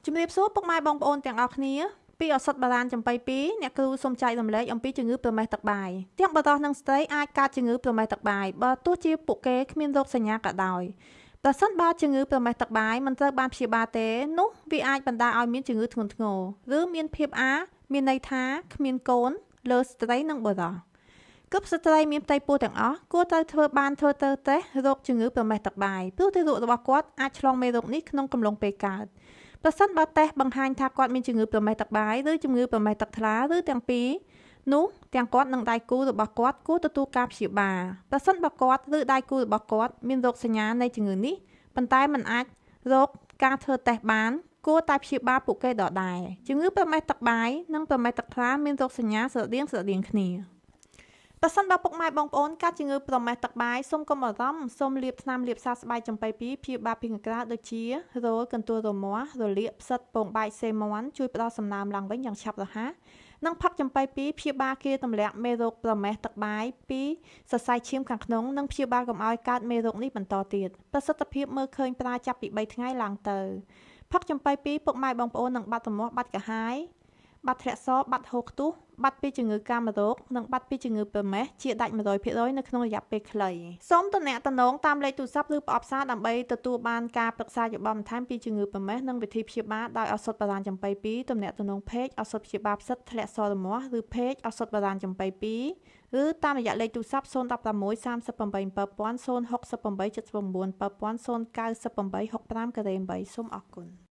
ជំរាបសួរពុកម៉ែបងប្អូនទាំងអស់គ្នាពីឱសថបុរាណចំប៉ី2អ្នកគ្រូសូមចែករំលែកអំពីជំងឺប្រមេះទឹកបាយទាំងបុរសនិងស្ត្រីអាចកើតជំងឺប្រមេះទឹកបាយបើទោះជាពួកគេគ្មានរោគសញ្ញាក៏ដោយប្រសិនបើជំងឺប្រមេះទឹកបាយមិនត្រូវបានព្យាបាលទេនោះវាអាចបណ្ដាលឲ្យមានជំងឺធ្ងន់ធ្ងរឬមានភាពអាមានន័យថាគ្មានកូនលើស្ត្រីនិងបុរសគ្រប់ស្ត្រីមានផ្ទៃពោះទាំងអស់គួរត្រូវធ្វើបានធ្វើទៅតេស្តរោគជំងឺប្រមេះទឹកបាយព្រោះទារករបស់គាត់អាចឆ្លងមេរោគនេះក្នុងកំឡុងពេលកើតប្រសិនបើតេស្តបង្ហាញថាគាត់មានជំងឺប្រមេះទឹកបាយឬជំងឺប្រមេះទឹកថ្លាឬទាំងពីរនោះទាំងគាត់និងដៃគូរបស់គាត់គួរទទួលការព្យាបាលប្រសិនបើគាត់ឬដៃគូរបស់គាត់មានរោគសញ្ញានៃជំងឺនេះប៉ុន្តែមិនអាចរកការធ្វើតេស្តបានគួរតែព្យាបាលពួកគេដដែលជំងឺប្រមេះទឹកបាយនិងប្រមេះទឹកថ្លាមានរោគសញ្ញាស្រដៀងៗគ្នាប្រសិនបើពុកម៉ែបងប្អូនកើតជំងឺប្រមេះទឹកបាយសូមកុំបារម្ភសូមលាបថ្នាំលាបសះស្បែកចំប៉ីពីព្យាបាលពីខាងក្រៅដូចជារោលកន្ទួលរមាស់រលាកផ្សិតពងបែកសេមាន់ជួយផ្ដល់សំណើមឡើងវិញយ៉ាងឆាប់រហ័សនិងផឹកចំប៉ីពីព្យាបាលគាទម្លាក់មេរោគប្រមេះទឹកបាយពីសរសៃឈាមខាងក្នុងនិងព្យាបាលកុំឲ្យកើតមេរោគនេះបន្តទៀតប្រសិទ្ធភាពមើលឃើញប្រើចាប់ពី3ថ្ងៃឡើងទៅផឹកចំប៉ីពីពុកម៉ែបងប្អូននឹងបាត់រមាស់បាត់កាហាយបាត់ធ្លាក់សបាត់ហូរខ្ទុះបាត់ពីជំងឺកាមរោគនិងបាត់ពីជំងឺប្រមេះជាដាច់ 100% នៅក្នុងរយៈពេលខ្លីសូមទំនាក់ទំនងតាមលេខទូរស័ព្ទឬប្រអប់សារដើម្បីទទួលបានការប្រឹក្សាយោបល់បន្ថែមពីជំងឺប្រមេះនិងវិធីព្យាបាលដោយឱសថបុរាណចំប៉ី2ទំនាក់ទំនង Page ឱសថព្យាបាលផ្សិតធ្លាក់សរមាស់ឬ Page ឱសថបុរាណចំប៉ី2ឬតាមរយៈលេខទូរស័ព្ទ016 38 7000 068 79 7000 098 65 8សូមអរគុណ។